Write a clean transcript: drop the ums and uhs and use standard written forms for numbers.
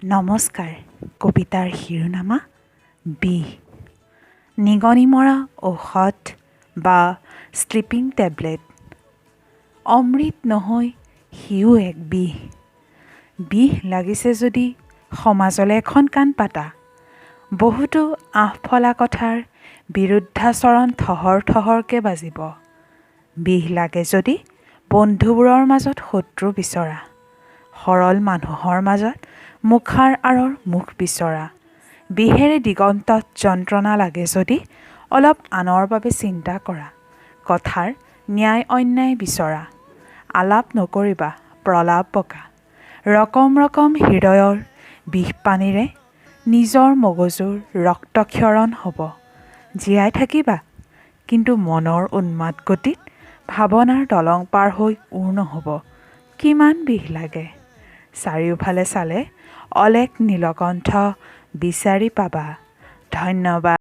নমস্কাৰ। কবিতাৰ শিৰোনামা বিহ। নিগনি মৰা ঔষধ বা শ্লিপিং টেবলেট অমৃত নহয়, সিও এক বিহ। বিহ লাগিছে যদি সমাজলৈ এখন কাণ পাতা। বহুতো আঁহফলা কথাৰ বিৰুদ্ধাচৰণ থহৰ থহৰকৈ বাজিব। বিহ লাগে যদি বন্ধুবোৰৰ মাজত শত্ৰু বিচৰা, সৰল মানুহৰ মাজত মুখাৰ আঁৰৰ মুখ বিচৰা। বিহেৰে দিগন্তত যন্ত্ৰণা লাগে যদি অলপ আনৰ বাবে চিন্তা কৰা, কথাৰ ন্যায় অন্যায় বিচৰা। আলাপ নকৰিবা, প্ৰলাপ বকা। ৰকম ৰকম হৃদয়ৰ বিষপানীৰে নিজৰ মগজুৰ ৰক্তক্ষৰণ হ'ব। জীয়াই থাকিবা, কিন্তু মনৰ উন্মাদ গতিত ভাৱনাৰ দলং পাৰ হৈ ওৰ নহ'ব। কিমান বিহ লাগে? চাৰিওফালে চালে অলেখ নীলকণ্ঠ বিচাৰি পাবা। ধন্যবাদ।